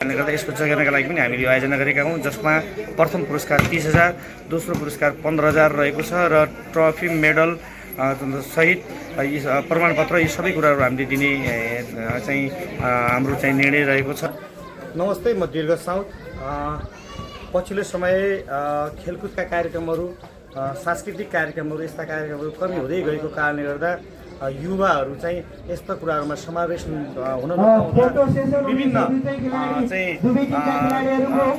कारणले गर्दा यसको जगेर्नाका लागि पनि हामीले आयोजना गरेका हौँ, जसमा प्रथम पुरस्कार 30,000, दोस्रो पुरस्कार 15,000 रहेको छ र ट्रफी मेडल सहित यी प्रमाणपत्र यी सबै कुराहरू हामीले दिने चाहिँ हाम्रो चाहिँ निर्णय रहेको छ। नमस्ते, म दीर्घ साउथ। पछिल्लो समय खेलकुदका कार्यक्रमहरू, सांस्कृतिक कार्यक्रमहरू, यस्ता कार्यक्रमहरू कमी हुँदै गएको कारणले गर्दा युवाहरू चाहिँ यस्ता कुराहरूमा समावेश हुन नपाउँदा विभिन्न चाहिँ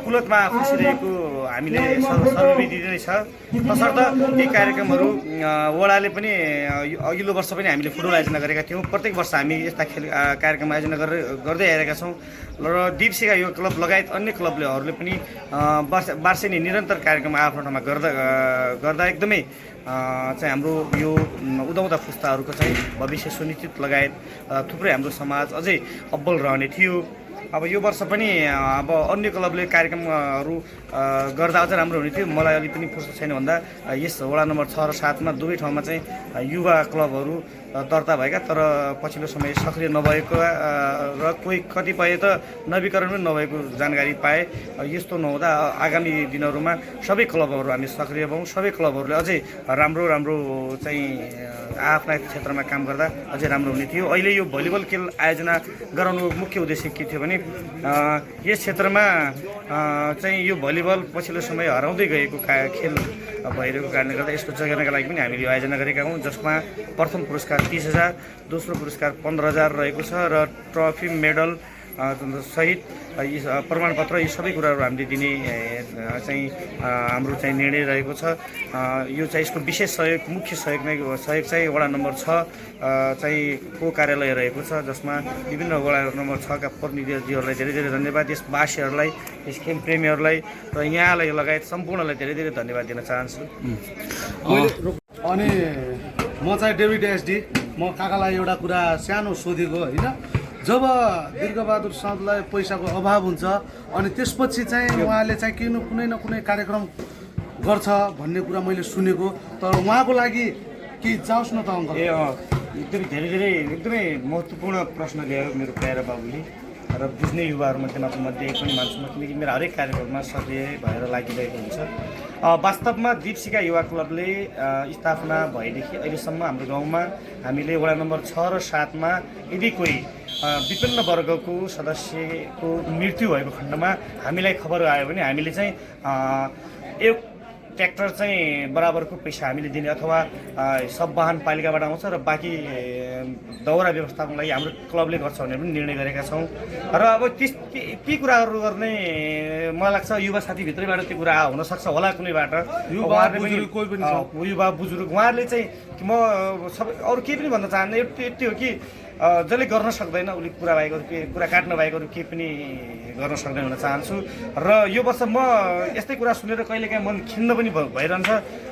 कुलतमा फसिरहेको हामीले सर्वविदित नै छ। तसर्थ यी कार्यक्रमहरू वडाले पनि अघिल्लो वर्ष पनि हामीले फुटबल आयोजना गरेका थियौँ। प्रत्येक वर्ष हामी यस्ता कार्यक्रम आयोजना गर्दै आइरहेका छौँ र दीपशिखा युवा क्लब लगायत अन्य क्लबहरूले पनि वर्षेनी निरन्तर कार्यक्रम आफ्नो ठाउँमा गर्दा एकदमै चाहिँ हाम्रो यो उदाउँदा पुस्ताहरूको चाहिँ भविष्य सुनिश्चित लगायत थुप्रै हाम्रो समाज अझै अब्बल रहने थियो। अब यो वर्ष पनि अब अन्य क्लबले कार्यक्रमहरू गर्दा अझ राम्रो हुने थियो। मलाई अलि पनि फुर्सद छैन भन्दा यस वडा नम्बर 6 र 7 मा दुवै ठाउँमा चाहिँ युवा क्लबहरू दर्ता भएका तर पछिल्लो समय सक्रिय नभएको र कोही कतिपय त नवीकरण पनि नभएको जानकारी पाए। यस्तो नहुँदा आगामी दिनहरूमा सबै क्लबहरू हामी सक्रिय भयौँ। सबै क्लबहरूले अझै राम्रो चाहिँ आफ्ना क्षेत्रमा काम गर्दा अझै राम्रो हुने थियो। अहिले यो भलिबल खेल आयोजना गराउनु मुख्य उद्देश्य के थियो भने यस क्षेत्रमा चाहिँ यो भलिबल पछिल्लो समय हराउँदै गएको खेल भइरहेको कारणले गर्दा यसको जगेर्नाका लागि पनि हामीले आयोजना गरेका हौँ, जसमा प्रथम पुरस्कार 30,000, दोस्रो पुरस्कार 15,000 रहेको छ र ट्रफी मेडल सहित यी प्रमाणपत्र यी सबै कुराहरू हामीले दिने चाहिँ हाम्रो चाहिँ निर्णय रहेको छ। यो चाहिँ यसको विशेष मुख्य सहयोग चाहिँ वडा नम्बर 6 चाहिँ को कार्यालय रहेको छ, जसमा विभिन्न वडा नम्बर 6 का प्रतिनिधिहरूलाई धेरै धन्यवाद, देशवासीहरूलाई, यस खेल प्रेमीहरूलाई र यहाँलाई लगायत सम्पूर्णलाई धेरै धन्यवाद दिन चाहन्छु। अनि म चाहिँ डेभिड एसडी, म काकालाई एउटा कुरा सानो सोधेको होइन, जब दीर्घबहादुर साउदलाई पैसाको अभाव हुन्छ अनि त्यसपछि चाहिँ उहाँले चाहिँ कुनै न कुनै कार्यक्रम गर्छ भन्ने कुरा मैले सुनेको, तर उहाँको लागि के जाओस् न त अङ्कल? एकदमै महत्त्वपूर्ण प्रश्न ल्यायो मेरो प्यारो बाबुले र बुझ्ने युवाहरूमध्येमा मध्ये एक पनि मान्छु म, किनकि मेरो हरेक कार्यक्रममा सक्रिय भएर लागिरहेको हुन्छ। वास्तवमा दीपशिखा युवा क्लबले स्थापना भएदेखि अहिलेसम्म हाम्रो गाउँमा हामीले वडा नम्बर 6 र 7 मा यदि कोही विभिन्न वर्गको सदस्यको मृत्यु भएको खण्डमा हामीलाई खबर आयो भने हामीले चाहिँ एक ट्र्याक्टर चाहिँ बराबरको पैसा हामीले दिने अथवा सब वाहन पालिकाबाट आउँछ र बाँकी दौरा व्यवस्थापनको लागि हाम्रो क्लबले गर्छ भनेर पनि निर्णय गरेका छौँ। र अब ती कुराहरू गर्ने मलाई लाग्छ युवा साथीभित्रैबाट त्यो कुरा हुनसक्छ होला कुनैबाट, युवा बुजुर्ग उहाँहरूले चाहिँ म सबै अरू केही पनि भन्न चाहन्न, यति हो कि जसले गर्न सक्दैन उसले कुरा काट्न बाहेक अरू केही पनि गर्न सक्दैन भन्न चाहन्छु। र यो वर्ष म यस्तै कुरा सुनेर कहिलेकाहीँ मन खिन्न पनि भइरहन्छ।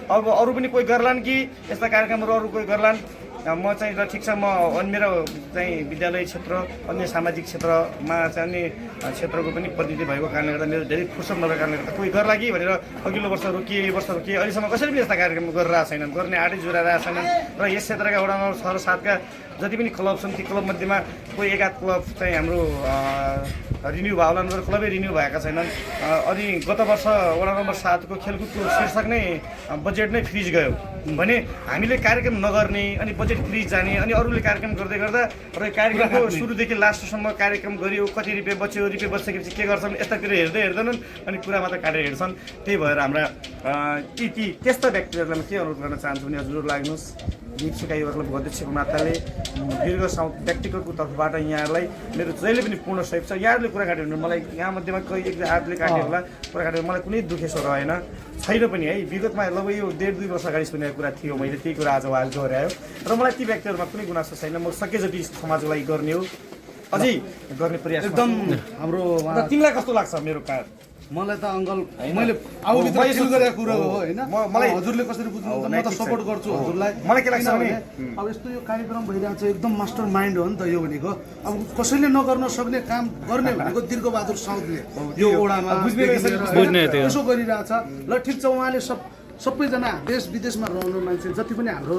अब अरू पनि कोही गर्लान् कि यस्ता कार्यक्रमहरू अरू कोही गर्लान्, म चाहिँ ल ठिक छ, म मेरो चाहिँ विद्यालय क्षेत्र अन्य सामाजिक क्षेत्रमा चाहिँ अन्य क्षेत्रको पनि प्रतिनिधि भएको कारणले गर्दा मेरो धेरै फुर्सद नभएको कारणले गर्दा कोही गर्ला कि भनेर अघिल्लो वर्ष रोकिए, यो वर्ष रोकिए, अहिलेसम्म कसैले पनि यस्ता कार्यक्रम गरिरहेको छैनन्, गर्ने आँटै जुराइरहेका छैनन्। र यस क्षेत्रका वडा नम्बर 6 र 7 का जति पनि क्लब छन् ती क्लब मध्येमा कोही एकाध क्लब चाहिँ हाम्रो रिन्यू भयो होला, क्लबै रिन्यू भएका छैनन्। अनि गत वर्ष वडा नम्बर 7 को खेलकुदको शीर्षक नै बजेट नै फ्रिज गयो भने हामीले कार्यक्रम नगर्ने अनि बजेट फ्रिज जाने अनि अरूले कार्यक्रम गर्दै गर्दा र कार्यक्रमको सुरुदेखि लास्टसम्म कार्यक्रम गरियो, कति रुपियाँ बच्यो, रुपियाँ बचिसकेपछि के गर्छन् यस्तातिर हेर्दैनन् अनि कुरा मात्र काटेर हेर्छन्। त्यही भएर हाम्रा त्यस्ता व्यक्तिहरूलाई के अनुरोध गर्न चाहन्छु भने हजुर लाग्नुहोस्, दीपशिखा युवा क्लबको अध्यक्षको नाताले दीर्घ साउथ व्यक्तिगतको तर्फबाट यहाँहरूलाई मेरो जहिले पनि पूर्ण सहयोग छ। यहाँहरूले कुरा काट्यो भने मलाई यहाँ मध्येमा कोही एक हातले काट्यो होला, कुरा काट्यो मलाई कुनै दुखेसो रहेन छैन पनि है। विगतमा लगभग यो 1.5-2 वर्ष अगाडि सुनेको कुरा थियो, मैले त्यही कुरा आज उहाँले दोहोऱ्यायो र मलाई ती व्यक्तिहरूमा कुनै गुनासो छैन। म सके जति समाजको लागि गर्ने हो, अझै गर्ने प्रयास एकदम हाम्रो। तिमीलाई कस्तो लाग्छ मेरो कार? मलाई त अङ्कल मैले आउभित्र फिल गरेको कुरा हो होइन, मलाई हजुरले कसरी बुझ्नुहुन्छ म त सपोर्ट गर्छु हजुरलाई। मलाई के लाग्छ भने अब यस्तो यो कार्यक्रम भइरहेको छ एकदम मास्टर माइन्ड हो नि त यो भनेको। अब कसैले नगर्न सक्ने काम गर्ने भनेको दीर्घबहादुर साउदले यो ओडामा यसो गरिरहेछ। ल ठिक छ, उहाँले सबैजना देश विदेशमा रहनु मान्छे जति पनि हाम्रो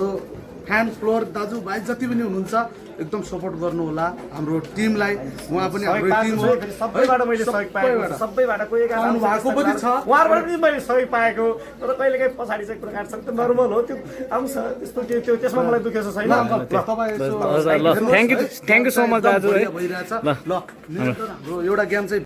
फ्यान फ्लोर दाजुभाइ जति पनि हुनुहुन्छ एकदम सपोर्ट गर्नु होला हाम्रो टिमलाई। उहाँ पनि हाम्रो टिम हो, सबैबाट मैले सहयोग पाएको, सबैबाट कोही पाउनु भएको पनि छ। उहाँबाट पनि मैले सहयोग पाएको, तर कहिलेकाहीँ पछाडि चाहिँ कुरा काट्छ, त्यो नर्मल हो, त्यो आउँछ त्यस्तो, त्यो त्यसमा मलाई दुखेको छैन। तपाईँ यसो ल थ्याङ्क यू सो मच दाजु है। भइरहेछ ल। मेरो एउटा गेम चाहिँ